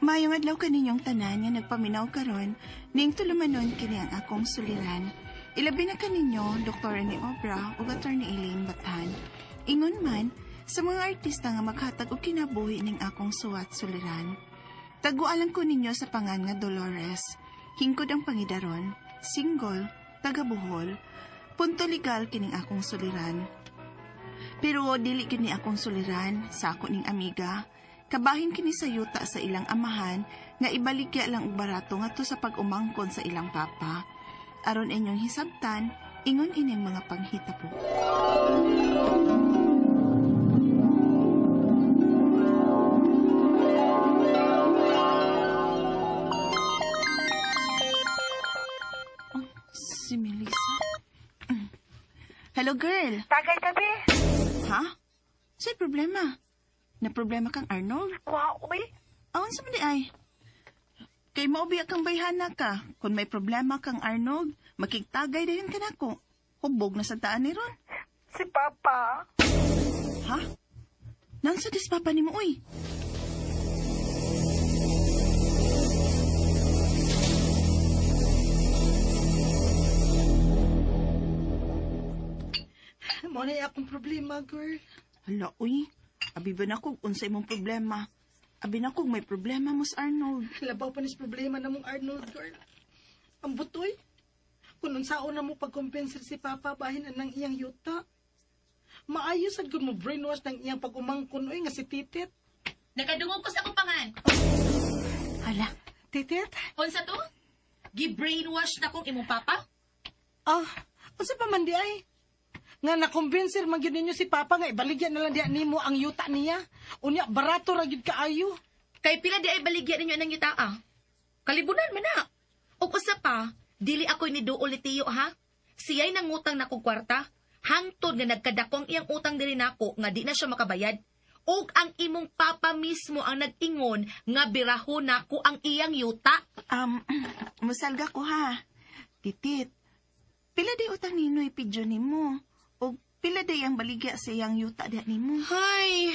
Maayong adlaw kaninyong tanan nga nagpaminaw karon ning tulumanon kini ang akong suliran. Ilabi na kaninyo Dr. ni Obra ug Attorney Elaine Bathan. Ingon man sa mga artista nga maghatag og kinabuhi ning akong suwat suliran. Tagualan ko ninyo sa pangan nga Dolores. Hingkod ang pangidaron, single, taga Bohol. Punto legal kining akong suliran. Pero dili gyud ni akong suliran sa ako ning amiga. Kabahin kini sa yuta sa ilang amahan nga ibaligya lang og barato ngadto sa pag-umangkon sa ilang papa. Aron inyong hisabtan, ingon ining mga panghitabo. Oh, si Melissa. Hello, girl. Tagay tabi. Ha? Sa'y problema? Na problema kang Arnold? Wow, uy. Awan sa mali ay. Kay maubiya kang bayhana ka. Kung may problema kang Arnold, makigtagay dayon ka nako. Hubog na sa taan ni Ron. Si Papa. Ha? Nansa dis papa ni mo, uy. Mo na akong problema, girl. Hala, uy. Abi ba na kog unsa imong problema? Abi na kog may problema mo sa Arnold. Labaw pa nis problema na mong Arnold, girl. Ang butoy. Kung unsaon na mo pagkompensar si Papa bahin anang iyang yuta. Maayo sad gud mo brainwash ng iyang pag-umangkon oy nga si Titit. Nakadungog ko sa akong pangan. Hala, Titit? Unsa to? Gi-brainwash na kong imong papa? Ah, unsa pa man di ay? Nga nakumbensir man gyud ninyo si Papa nga ibaligya na lang diha nimo ang yuta niya. Unya barato ra gyud kaayo. Kay pila di ay baligya ninyo anang yuta ah. Kalibunan man na. Ug usa pa, dili ako'y ni duol ni Tiyo ha. Siya'y nangutang na kong kwarta. Hangtod nga nagkadako ang iyang utang diri nako nga di na siya makabayad. Ug ang imong papa mismo ang nag-ingon nga biraho nako ang iyang yuta. Musalga ko ha. Titit, pila di utang ninoy pidyo nimo? O pila di ang baligya sa iyang yuta diha nimo? Hay,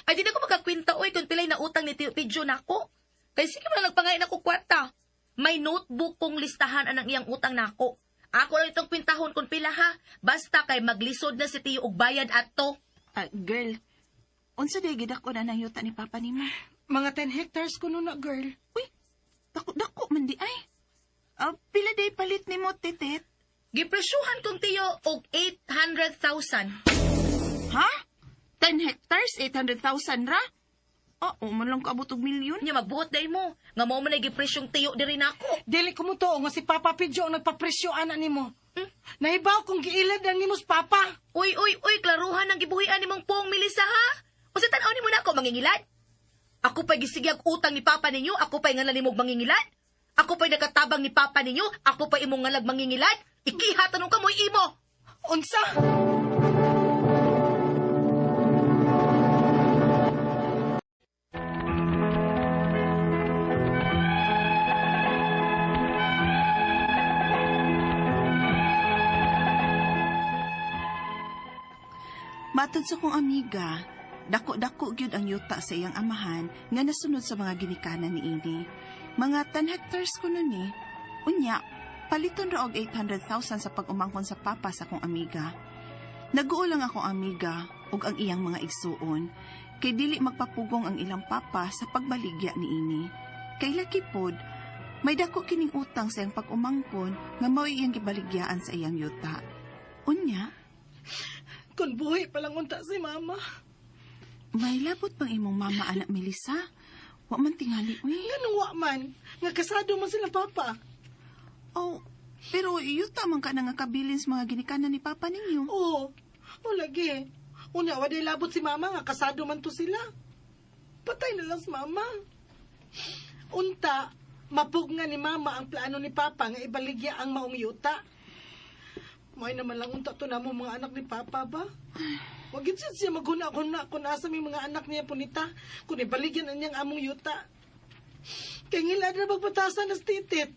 ay di na ko makakwenta oy kung pilay na utang ni Tiyo Pidyo nako. Kay sige man lang nagpangain ako kwarta. May notebook kong listahan anang iyang utang nako. Ako lang itong kwintahon kung pila ha. Basta kay maglisod na si Tiyo og bayad ato. Ah, girl, unsa di gidako na ng yuta ni papa nimo? Mga 10 hectares kuno na, girl. Uy, dako-dako man di ay. Ah, pila di palit nimo, Titit? Gipresyuhan kong Tiyo og 800,000. Ha? 10 hectares, 800,000 ra? Oo, man lang kaabot og milyon. Nya magbuot day mo. Nga mao man ay gipresyong Tiyo diri nako. Dili ko mo to nga si Papa Pidyo ang nagpapresyo ana nimo. Nahibaw kung giilad ang nimo sa Papa. Uy, uy, uy, klaruhan ang gibuhian nimong pong Melissa ha. Unsa tan-aw nimo nako mangingilad? Ako pa'y gisigyag utang ni Papa ninyo, ako pa'y ngalan nimog mangingilad. Ako pa'y nakatabang ni Papa ninyo, ako pa'y imong ngalag mangingilad. Ikiha tanong ka mo'y imo. Unsa? Matod sa kong amiga, dako-dako gyud ang yuta sa iyang amahan nga nasunod sa mga ginikanan ni ini. Mga 10 hectares kuno ni. Unya, paliton ra og 800,000 sa pag-umangkon sa papa sa akong amiga. Naguol lang akong amiga ug ang iyang mga igsuon kay dili magpapugong ang ilang papa sa pagbaligya ni ini. Kay lagi pod, may dako kining utang sa iyang pag-umangkon nga mao iyang gibaligyaan sa iyang yuta. Unya, Kung buhi pa lang unta si Mama. may labot pang imong mama anak Melissa. Wa man tingali uy. Nganong wa man? Nga kasado man sila Papa. Oh, pero yuta man ka na nga kabilin sa mga ginikanan ni papa ninyo. Oo. O lagi. Unya, waday labot si Mama nga kasado man to sila. Patay na lang si Mama. Unta, mapug nga ni Mama ang plano ni Papa nga ibaligya ang maong yuta. May naman lang unta to namo mga anak ni Papa ba? Wag yun siya maghuna-huna kung asa may mga anak niya punita, kung ibaligyan na niyang among yuta. Kay ngilad na magpatasan na titit.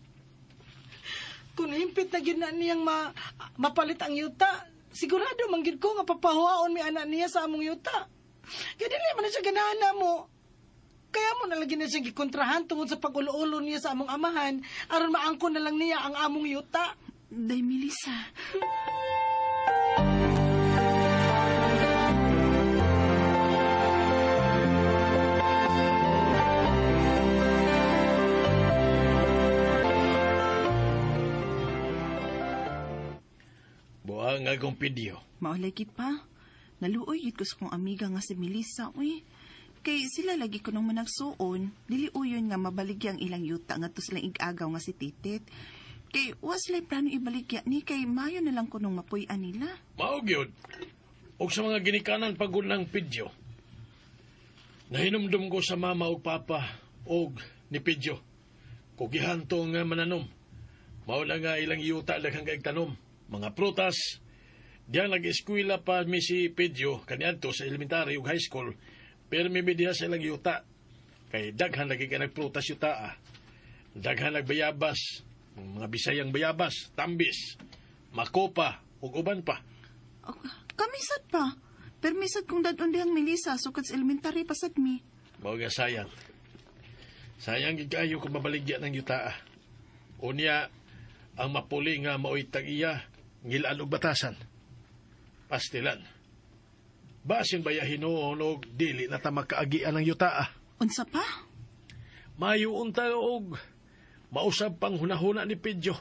Kung himpit na gyud na niyang mapalit ang yuta, sigurado man gyud ko nga papahuwaon mi anak niya sa among yuta. Kaya dili man na siya ganahan na mo. Kaya mo nalagi na siyang gikontrahan tungod sa pag-ulo-ulo niya sa among amahan aron maangkon na lang niya ang among yuta. Day, Melissa. Buang akong video. Maulay pa. Naluoy gid ko sa kong amiga nga si Melissa, uy. Kay sila lagi ko nung managsuon, dili uyon nga mabaligya ang ilang yuta nga to silang igagaw nga si Titit. Kay wa sila plano ibaligya ni kay mayo na lang ko nung mapuy-an nila. Mao gyud. Og sa mga ginikanan pagod ng video. Nahinumdum ko sa mama og papa og ni Pidyo. Kugihan to nga mananom. Mao na nga ilang yuta daghang kaig tanom. Mga prutas. Diyan nag-eskwela pa mi si Pidyo kaniadto sa elementary ug high school. Pero mi diha sa ilang yuta. Kay daghan lagi kay nagprutas yuta ah. Daghan nagbayabas, mga Bisayang bayabas, tambis, makopa ug uban pa. Oh, kamisad pa. Permisad kong dadon dihang Melissa sukad sa elementary pasad mi. Mao nga sayang. Sayang gid kaayo kung mabaligya ng yuta. Unya ang mapuli nga maoy tag-iya ngilaan og batasan. Pastilan. Basin baya hinuon og dili na ta makaagian ang yuta. Unsa pa? Mayo unta og mausab pang hunahuna ni Pedro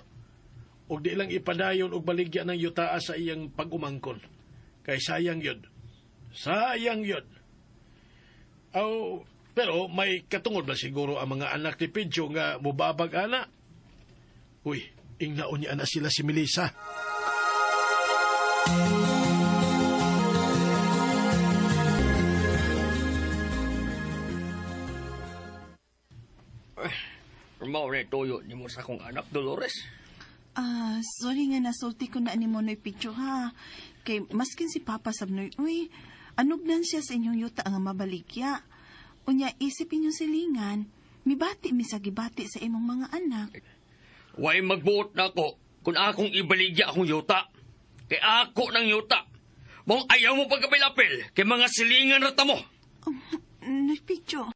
og di lang ipadayon og baligya ng yuta sa iyang pag-umangkon. Kay sayang yun. Sayang yun. Aw, pero may katungod ba siguro ang mga anak ni Pedro nga mubabag ana? Uy, ingnaon niya na sila si Melissa. Mao na tuyo nimo sa akong anak, Dolores. Ah, sorry nga nasulti ko na ni mo noy picture ha. Kay maskin si Papa sabnoy, uy, anugnan siya sa inyong yuta nga mabaligya. Unya isip inyong silingan, mibati mi sa gibati sa imong mga anak. Way magbuot na ako kung akong ibaligya akong yuta. Kay ako ng yuta. Mong ayaw mo pagkapilapil kay mga silingan rata mo. Oh, noy picture.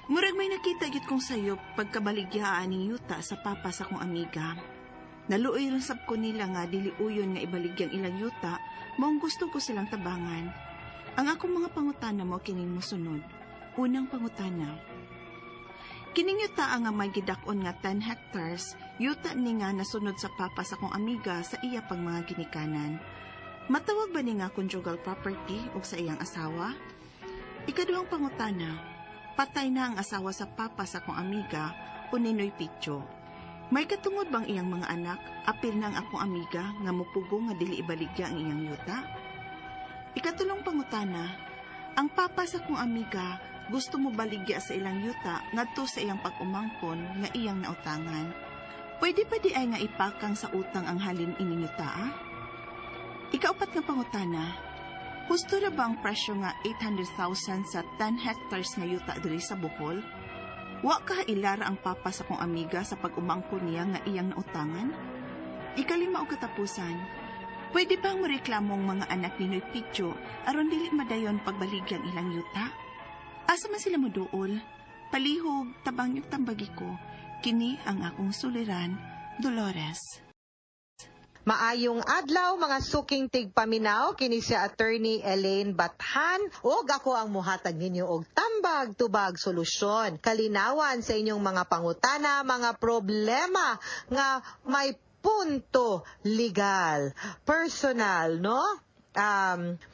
Murag may nakita gyud kong sayop pagkabaligyaan ni yuta sa papa sa kong amiga. Naluoy rin sab ko nila nga dili uyon nga ibaligyang ilang yuta, maong gusto ko silang tabangan. Ang akong mga pangutana mo kining mosunod. Unang pangutana. Kining yuta nga may gidak-on nga 10 hectares, yuta ni nga nasunod sa papa sa kong amiga sa iya pang mga ginikanan. Matawag ba ni nga conjugal property o sa iyang asawa? Ikaduhang pangutana, patay na ang asawa sa papa sa akong amiga o Ninoy Picho. May katungod bang iyang mga anak, apil na ang akong amiga nga mupugo nga dili ibaligya ang iyang yuta? Ikatulong pangutana, ang papa sa akong amiga gusto mo baligya sa ilang yuta ngadto sa iyang pag-umangkon nga iyang nautangan. Pwede pa di ay nga ipakang sa utang ang halin ining yuta, ah? Ikaupat nga pangutana, husto ra ba ang presyo nga 800,000 sa 10 hectares nga yuta diri sa Bohol? Wa ka ilara ang papa sa kong amiga sa pag-umangkon niya nga iyang nautangan? Ikalima og katapusan, pwede bang moreklamong mga anak ni Noy Picho aron dili madayon pagbaligyang ilang yuta? Asa man sila moduol? Palihog, tabang yung tambagi ko. Kini ang akong suliran, Dolores. Maayong adlaw mga suking tigpaminaw, kini si Attorney Elaine Bathan ug ako ang muhatag ninyo og tambag tubag solusyon kalinawan sa inyong mga pangutana, mga problema nga may punto legal, personal, no?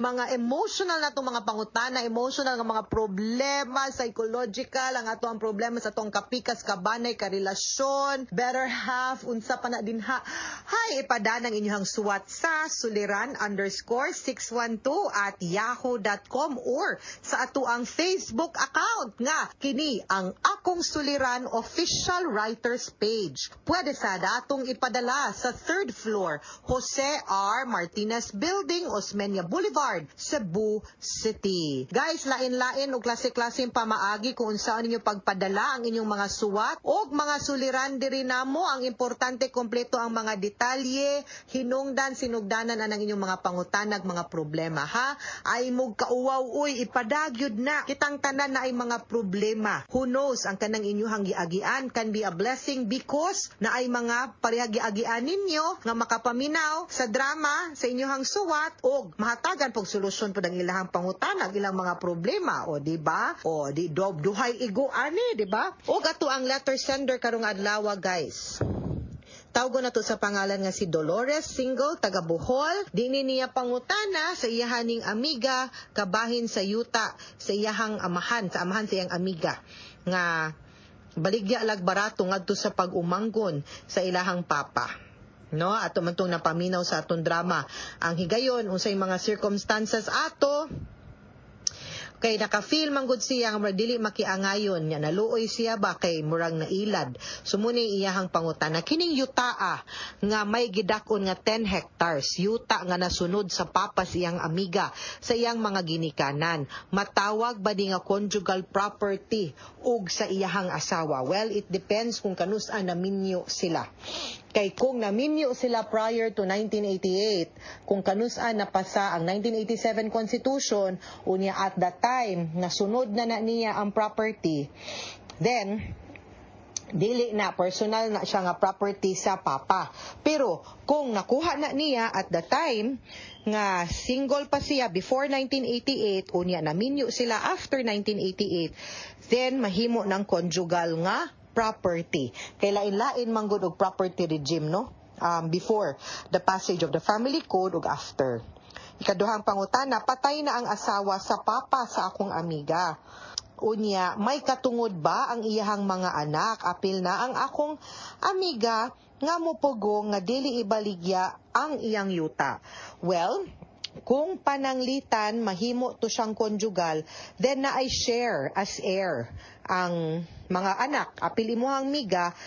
Mga emotional na itong mga pangutana, emotional nga mga problema, psychological, ang ato ang problema sa atong kapikas, kabanay, karelasyon, better half, unsa pa na din ha. Hay, ipadanang inyong suwat sa suliran_612@yahoo.com or sa ato ang Facebook account nga kini ang Akong Suliran Official Writers Page. Pwede sa datong ipadala sa 3rd floor, Jose R. Martinez Building, Osmeña Boulevard, Cebu City. Guys, lain-lain og klase-klaseng pamaagi kung unsaon ninyo pagpadala ang inyong mga suwat og mga suliran diri namo. Ang importante, kompleto ang mga detalye, hinungdan, sinugdanan anang inyong mga pangutanag, mga problema, ha. Ay mog kauwaw uy, ipadagyod na. Kitang tanan na ay mga problema. Who knows, ang kanang inyuhang giagian can be a blessing because na ay mga pareha giagian ninyo nga makapaminaw sa drama sa inyuhang suwat og mahatagan pog solusyon pud ang ilahang pangutanag, ilang mga problema, o di ba? O di do, duhay igo ani, di ba? Og ato ang letter sender karong adlaw, guys. Tawgo na to sa pangalan nga si Dolores, single, taga Bohol. Dini niya pangutana sa iyahaning amiga kabahin sa yuta sa iyahang amahan, sa amahan sa iyang amiga nga baligya lag barato ngadto sa pag-umanggon sa ilahang papa. No, ato man tong napaminaw sa atong drama. Ang higayon, unsay mga circumstances ato kay naka-feel man gud siya nga murag dili makiangayon nya, naluoy siya ba kay murag nailad. So muna iyahang pangutana, kining yutaa nga may gidak-on nga 10 hectares, yuta nga nasunod sa papa sa iyang amiga sa iyang mga ginikanan, matawag ba di nga conjugal property ug sa iyahang asawa? Well, it depends kung kanus-a naminyo sila. Kay kung naminyo sila prior to 1988, kung kanus-a napasa ang 1987 Constitution, unya at that time nasunod na na niya ang property, then dili na personal na siya nga property sa papa. Pero kung nakuha na niya at the time nga single pa siya before 1988, unya naminyo sila after 1988, then mahimo ng conjugal nga property. Kay lain-lain man gud og property regime, no? Before the passage of the Family Code ug after. Ikaduhang pangutana, patay na ang asawa sa papa sa akong amiga. Unya, may katungod ba ang iyahang mga anak? Apil na ang akong amiga nga mupugong nga dili ibaligya ang iyang yuta. Well, kung pananglitan mahimo to siyang conjugal, then naay share as heir ang mga anak. Apil imuhang miga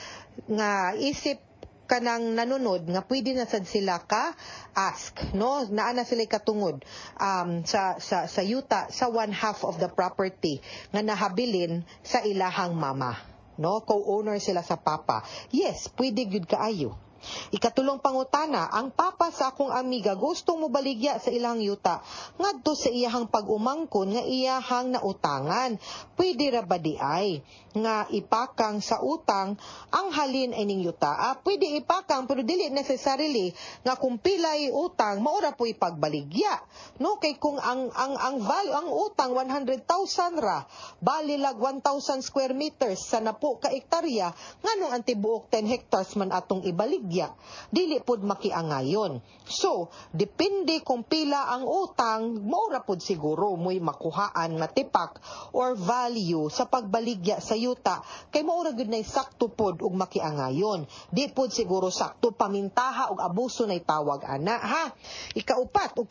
nga isip kanang nanunod nga pwede na sad sila ka ask, no? Naa na sila katungod sa yuta, sa one half of the property nga nahabilin sa ilahang mama, no? Co-owner sila sa papa. Yes, pwede gyud kaayo. Ikatulong pangutana, ang papa sa akong amiga gustong mobaligya sa ilang yuta ngadto sa iyahang pag-umangkon nga iyahang nautangan. Pwede ra ba di ay nga ipakang sa utang ang halin ay ning yuta? Ah, pwede ipakang, pero dili necessarily nga kung pilay utang maura po ipagbaligya. No, kay kung ang value ang utang 100,000 ra, bali lag 1,000 square meters sa napo ka ektarya, nganong ang tibuok 10 hectares man atong ibaligya? Dili pud makiangayon. So, depende kung pila ang utang, maura pud siguro mo'y makuhaan nga tipak or value sa pagbaligya sa yuta kay maura gyud nay sakto pod og makiangayon. Di pod siguro sakto pamintaha og abuso nay tawag ana, ha. Ikaupat ug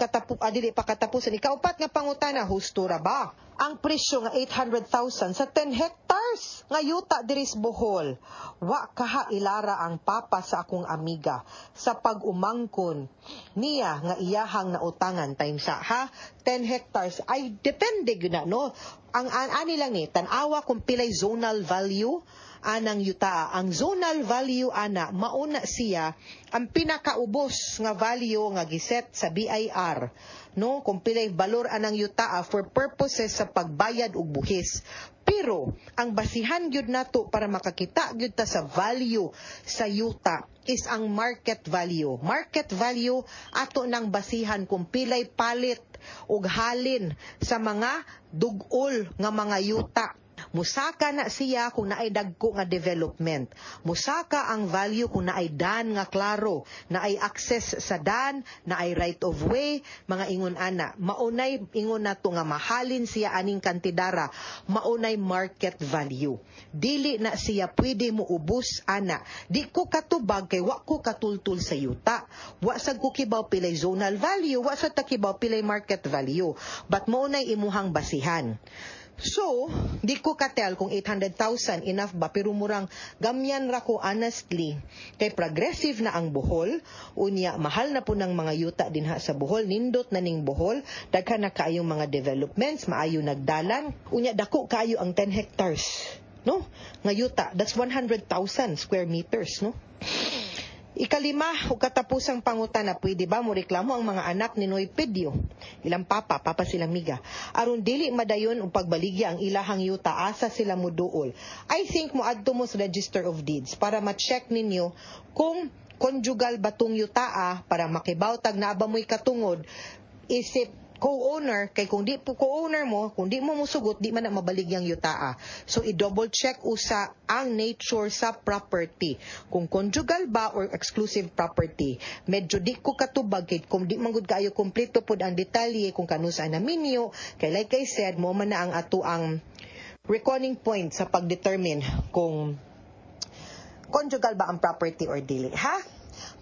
dili pa katapusan, ikaupat nga pangutana, husto ra ba ang presyo nga 800,000 sa 10 hectares nga yuta diri sa Bohol? Wa kaha ilara ang papa sa akong amiga sa pag-umangkon niya nga iyahang nautangan time sa, ha. 10 hectares ay depende gyud na, no? Ang ani lang ni tan-awa kung pilay zonal value anang yuta. Ang zonal value ana, mauna siya ang pinakaubos nga value nga giset sa BIR, no, kung pilay balor anang yuta for purposes sa pagbayad og buhis. Pero ang basihan gyud nato para makakita gyud ta sa value sa yuta is ang market value. Market value ato nang basihan kung pilay palit og halin sa mga dugol nga mga yuta. Musaka na siya kung naay dagko nga development. Musaka ang value kung naay dan nga klaro, naay access sa dan, naay right of way, mga ingon ana. Maunay ingon nato nga mahalin siya aning kantidara, maunay market value. Dili na siya pwede mo ubos ana. Di ko katubag kay wa ko katultul sa yuta. Wa sad ko kibaw pilay zonal value, wa sad ta kibaw pilay market value. But maunay imuhang basihan. So, di ko katel kung 800,000 enough ba, pero murang gamyan ra ko honestly. Kay progressive na ang Bohol, unya mahal na po ng mga yuta dinha sa Bohol, nindot na ning Bohol, daghan na kaayong mga developments, maayo nagdalan, unya dako kaayo ang 10 hectares, no? Nga yuta, that's 100,000 square meters, no? Ikalima, ug katapusang pangutana, pwede ba mo reklamo ang mga anak ni Noy Pedio? Ilang papa, papa sila miga. Aron dili madayon og pagbaligya ang ilahang yuta, asa sila moduol. I think moadto mo sa Register of Deeds para ma-check ninyo kung conjugal ba tong yutaa para makibaw tag naa ba mo'y katungod isip co-owner, kay kung di po co-owner mo, kung di mo musugot, di man na mabaligyang yutaa. So, i-double check usa ang nature sa property. Kung conjugal ba or exclusive property. Medyo di ko katubag, kay kung di man gud kaayo kompleto pod ang detalye kung kanusa na minyo, kay like I said, mo man na ang ato ang reckoning point sa pag-determine kung conjugal ba ang property or dili, ha?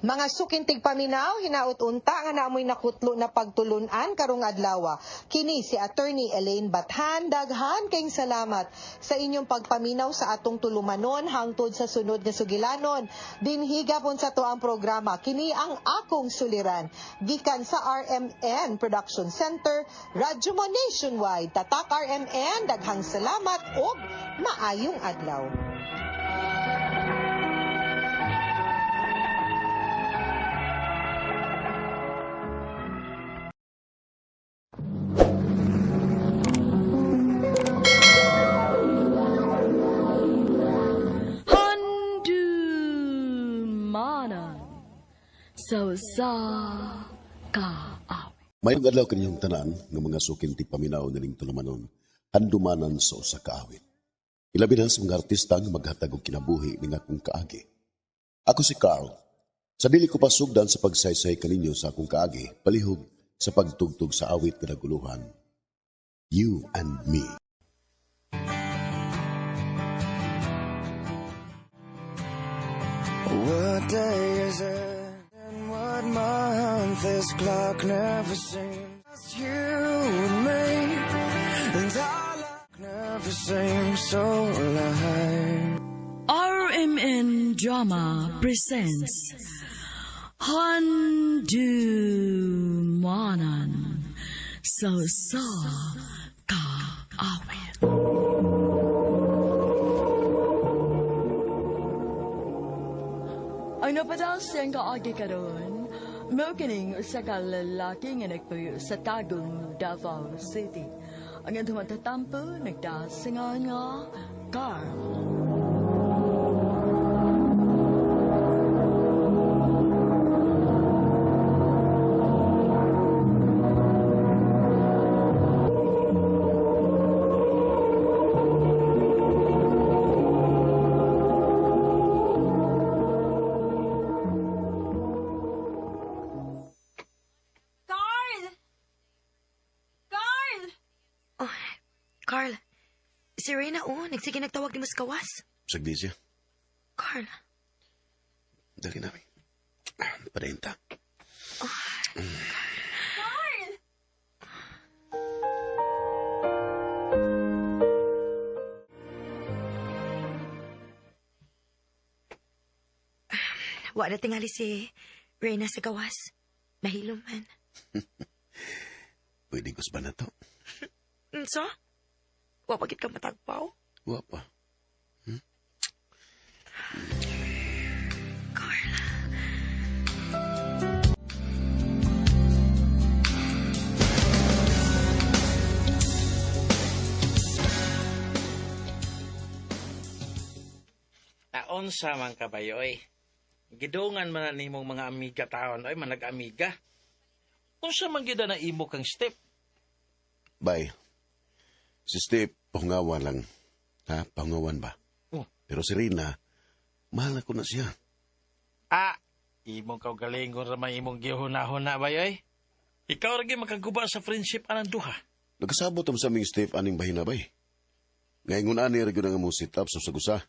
Mga suking tigpaminaw, hinaot unta nga naamoy nakutlo na pagtulunan karong adlaw. Kini si Attorney Elaine Bathan, daghan kayong salamat sa inyong pagpaminaw sa atong tulumanon hangtod sa sunod nga sugilanon. Dinhiga pon sa to ang programa. Kini ang akong suliran gikan sa RMN Production Center, Radyo Mo Nationwide. Tatak RMN, daghang salamat ug maayong adlaw. Handumanan sa usa ka awit. Mayong adlaw kaninyong tanan nga mga suking tigpaminaw nining tulumanon, handumanan sa usa ka awit. Ilabi na sa mga artista nga maghatag og kinabuhi ning akong kaagi. Ako si Carl. Sa dili ko pasugdan sa pagsaysay kaninyo sa akong kaagi, palihog sa pagtugtog sa awit nga naguluhan. You and Me. What day is it? And what month? This clock never seems. It's you and me, and our luck never seems so alive. RMN Drama presents Handumanan sa usa ka awit. Ang napadas siyang kaagi karon, mao kining usa ka lalaki nga nagpuyo sa Tagum, Davao City. Ang atong matatampo nagdasingan nga Carl. Carl! Carl! Oh, Carl, si Reyna, oh, nagsige nagtawag ni Muskawas. Sa iglesia, Carl, dali namin. Padayon ta. Carl! Wala tingali si Reyna sa gawas. Nahilom man. Pwede ko ba na to? So? Wa pa gid ka matagpaw? Wa pa. Carl. Taon sa man kabayo oy. Gidungan man na nimong mga amiga taon oy, manag-amiga. Unsa man gyud na imo kang step? Bye. Si Steve, pahungawan lang. Ha? Pahungawan ba? Oh. Pero si Rina, mahal na ko na siya. Ah, imong kaugalingon ra may imong gihuna-huna ba oy? Ikaw ra gyud makaguba sa friendship anang duha. Nagkasabot am sa aming Steve aning bahina bay. Ngayon ani ra gyud ang among sit up sa sagusa.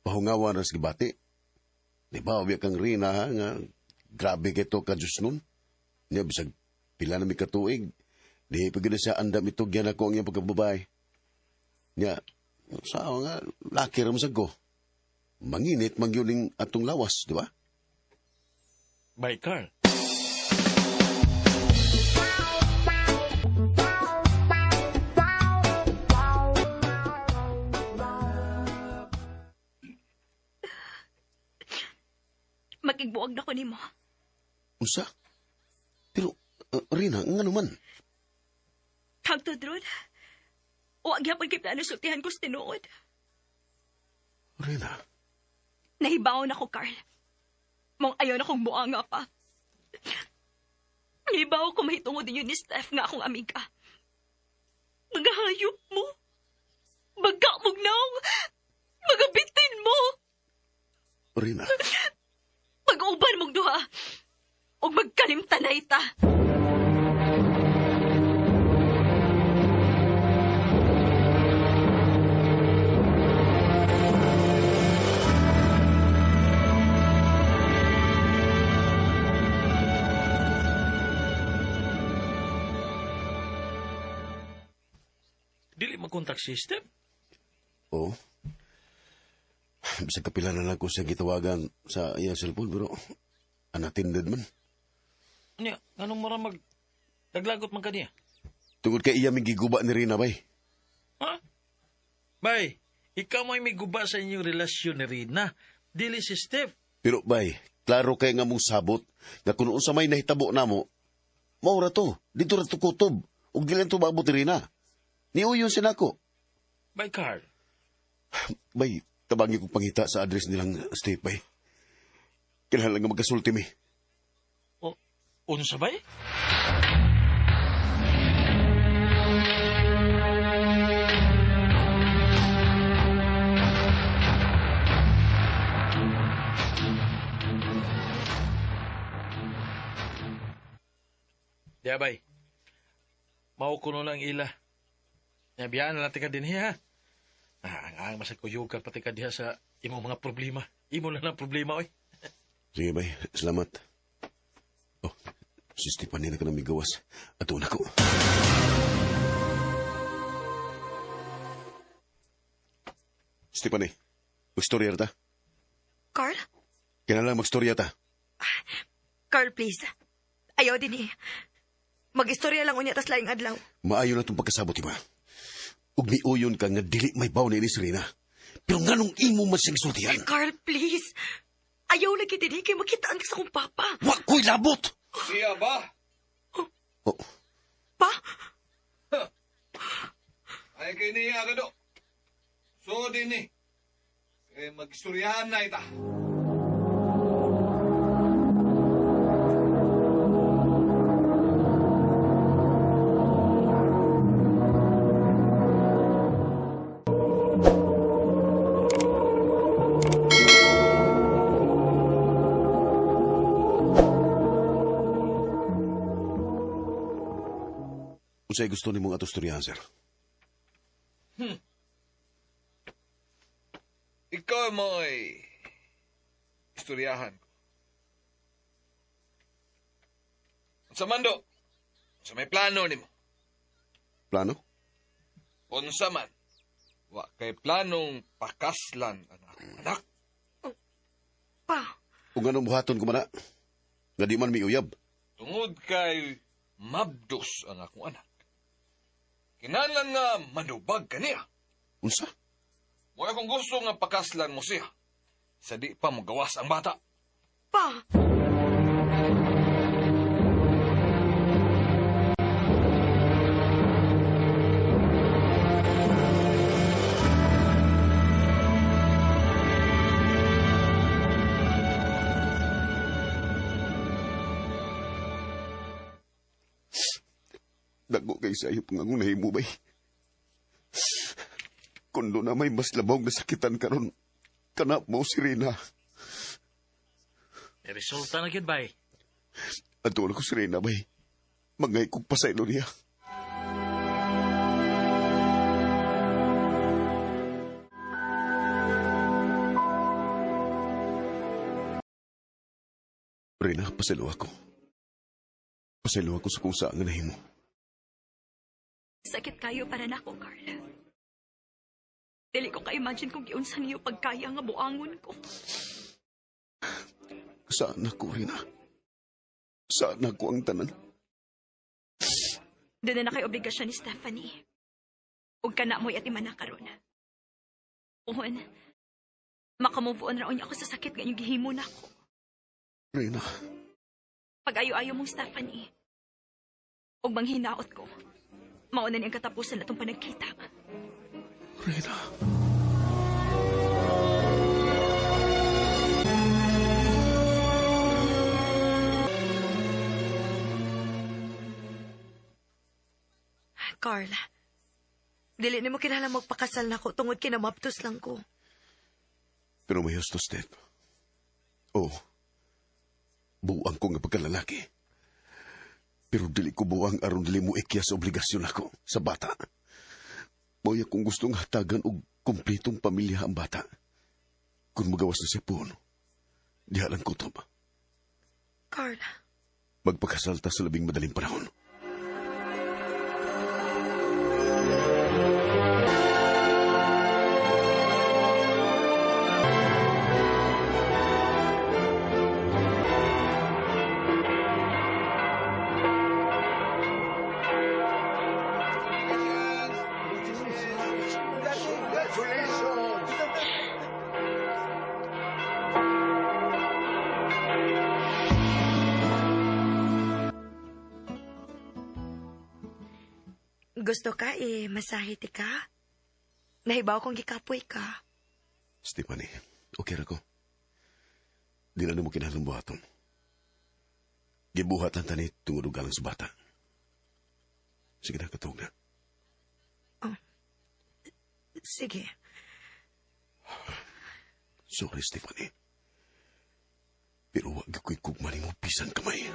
Pahungawan ra sa gibati. Di ba, ubi kang Rina ha, nga grabe kay to ka Diyos nun. Niya, bisag pila na mi katuig. Di pa gyud na siya andam itugyan ako ang iyang pagkababae. Nya, sa nga, laki ra man sad ko. Manginit man gyud ning atong lawas, di ba? Bye, Carl. Makigbuag na ko nimo. Unsa? Pero, Rina, ngano man? Hangtod ron. Wa gyapon kay plano sultihan ko sa tinuod. Rina? Nahibaw na ko, Carl. Mong ayaw na kong buanga pa. Nahibaw ko mahitungod ninyo ni Steph nga akong amiga. Magahayop mo. Magkamog naong. Magabitin mo. Rina. Pag-uban mong duha. O magkalimtanay ta. Dili mag-contact system? Oo. Bisag kapila na lang ko siya gitawagan sa iyang cellphone, pero unattended man. Nya, anong mura mag... Naglagot man kaniya? Tungod kay iya may giguba ni Rina, bay. Ha? Bay, ikaw may may guba sa inyong relasyon ni Rina. Dili si Steph. Pero bay, klaro kay nga mong sabot nga kung unsa may nahitabo namo, mao ra to. Dito ra to kutob. Ug dili to maabot ni Rina. Niuyon siya nako. Bay, Carl. Bay, tabangi kong pangita sa address nilang Steve, bay. Kailangan nga magkasulti mi. O, unsa bay? Diya, bay. Mao kuno lang ila. Nabiyaan na natin ka din ha. Ang masag kuyog pati ka diha sa imong mga problema. Imo na lang problema, oy. Sige, bay. Salamat. Oh, si Stephanie na ka na migawas. Ato na ko. Stephanie, magstorya ta. Carl? Kailangan magstorya ta. Carl, please. Ayaw din eh. Mag-istorya lang unya tas laing adlaw. Maayo na itong pagkasabot, iba. Ug miuyon ka nga dili may baw ni si Rina. Pero nganong imo man siyang sultihan? Carl, please. Ayaw lagi din eh, kay makitaan ka sa akong papa. Wa ko'y labot! Siya ba? Oh. Pa? Ay kay niya ka do. So din eh. Eh, magstoryahan na ita. Unsay gusto nimong ato storyahan, sir? Ikaw mo'y istoryahan ko. Unsa man do? Unsa may plano nimo? Plano? Unsa man? Wa kay planong pakaslan ang akong anak. Pa. Ug anong buhaton ko man na? Nga di man miuyab. Tungod kay mabdos ang akong anak. Kinahanglan nga manubag kaniya. Unsa? Mo akong gusto nga pakaslan mo siya. Sa di pa mo gawas ang bata. Pa! Dago kay sa iyo pang nahimo bay. Kundo na may mas labaw na sakitan karon. Kanap mo si Rina. May resulta na gyud, bay. Ato na ko si Rina, bay. Mangay kong pasaylo niya. Rina, pasaylo ako. Pasaylo ako sa kung saan nga nahimo. Sakit kayo para nako, Carl. Dili ko ka-imagine kung giunsa niyo pagkaya nga buangon ko. Saan ako, Rina? Saan ako ang tanan? Doon na kay obligasyon ni Stephanie. Ug kana mo'y ati man karon. Pohon, makamove on raon niya ako sa sakit nga inyong gihimo na ako. Rina. Pag-ayo-ayo mong Stephanie, ug manghinaot ko, mauna niyang katapusan na itong panagkita. Rina. Carl, dili nimo kinahanglan magpakasal nako tungod kinamaptos lang ko. Pero may husto, Steph. Oh, buang ko nga pagkalalaki. Pero dili ko buang aron dili mo ikya sa obligasyon ako sa bata. Moya kung gustong hatagan og kumplitong pamilya ang bata. Kung magawas na siya po, diha lang kutob. Carl. Magpakasal ta sa labing madaling panahon. Gusto ka eh, masahiti ka. Nahibaw kong gikapoy ka. Stephanie, okay ra ko. Di na mo kinahanglan buhaton. Gibuhat lang tani tungod og alang sa bata. Sige na, katog na. Oh. Sige. Sorry, Stephanie. Pero wag ko'y kugmaning mo bisan kamay.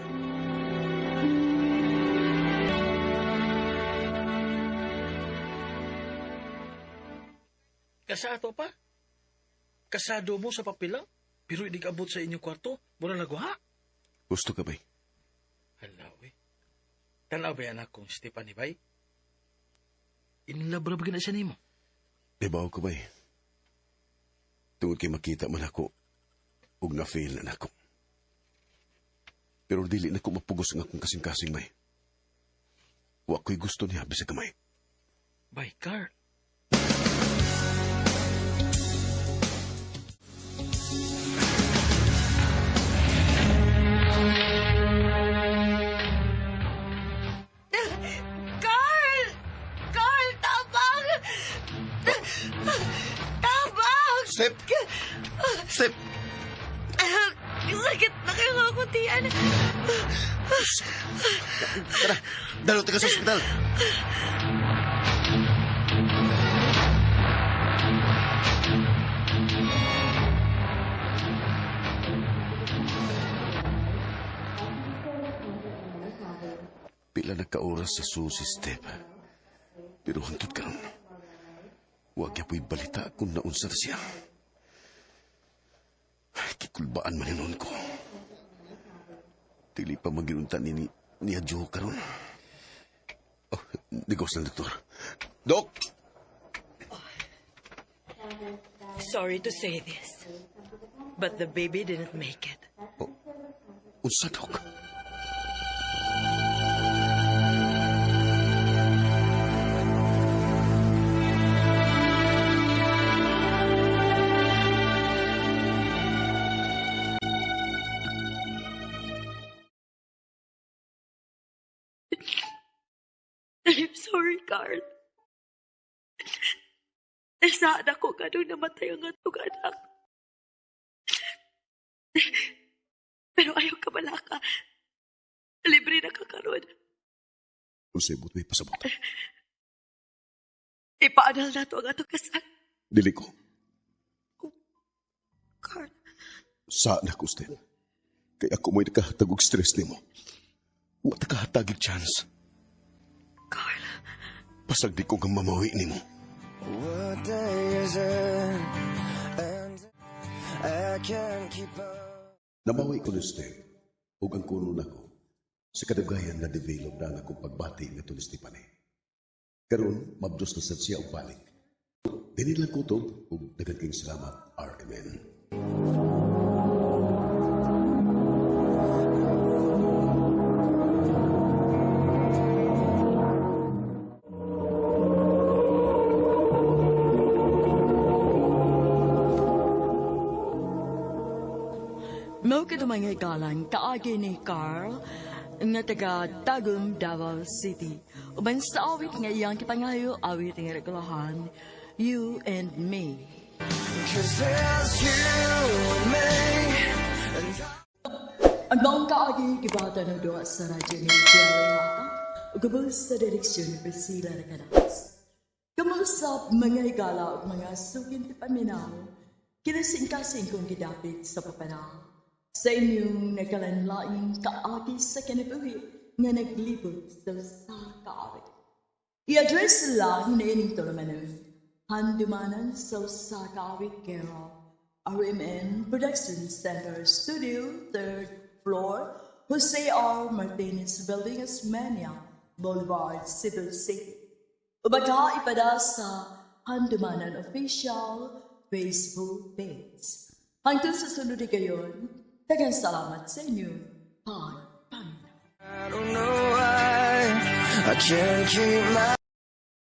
Kasado pa? Kasado mo sa papilang? Pero hindi abot sa inyong kwarto? Mura na ha? Gusto ka ba? Hala, uy. Tanaw ba yan akong Stephanie, bay? Inlove ra ba na siya nimo? Ibaw ko, bay. Tungod kay makita man ako, ug na-fail na nako. Pero dili na ko mapugos ang akong kasing-kasing, bay. Wa ko'y gusto niya, bisag kamay. Bay, Carl. Carl! Carl, tabang! Tabang! Step! Step! Sakit na kayo nga kuntian. Tara, dalo ka sa ospital. Pila na ka-oras sa susi, Step. Pero hangtod karon, wag ya po'y balita kung naunsa na siya. Ay, kikulbaan man yun ko. Dili pa maginunta ni Joe karon. Oh, digos ng doktor. Dok! Sorry to say this, but the baby didn't make it. Oh, unsa, Dok? I'm sorry, Carl. Nasaan ako ganun namatay ang atong anak. Pero ayaw ka balaka. Libre na ka karon. Unsay buot may pasabot? Ipaanal na to ang atong kasal. Dili ko. Oh, Carl. Saan ako, Steph? Kaya ako mo'y nakahatag og stress nimo. Wa ta kahatag og chance. Carl. Pasag di ko kang mamawi nimo. What day is it? And I can't keep up. Namawi ko ni Steph ug ang kuno nako sa kadughayan na develop na ang akong pagbati nga ni Stephanie. Karon mabdos na sad siya og balik. Dinhi lang kutob ug daghan kayong salamat, RMN. Mao kadto mga higala, kaagi ni Carl nga taga Tagum, Davao City. Uban sa awit nga iyang kipangayo, awit nga regulahan, "You and Me." 'Cause it's you and me. And Ang maong kaagi gibata ng duwa sa radyo ni Jerry Haka ug gubos sa direksyon ni Priscilla Recadas. Kamusta, mga higala ug mga suking tigpaminaw, kinasingkasing kong gidapit sa papanaw sa inyong nagkalainlaing kaagi sa kinabuhi nga naglibot sa usa ka awit. I-address lang na ining tulumanon, Handumanan sa Usa ka Awit, care of RMN Production Center Studio, third floor, Jose R. Martinez Building, Osmeña Boulevard, Cebu City. O baka ipada sa Handumanan Official Facebook page. Hangtod sa sunod higayon, daghang salamat sa inyong pagpaminaw. I don't know why I can't keep my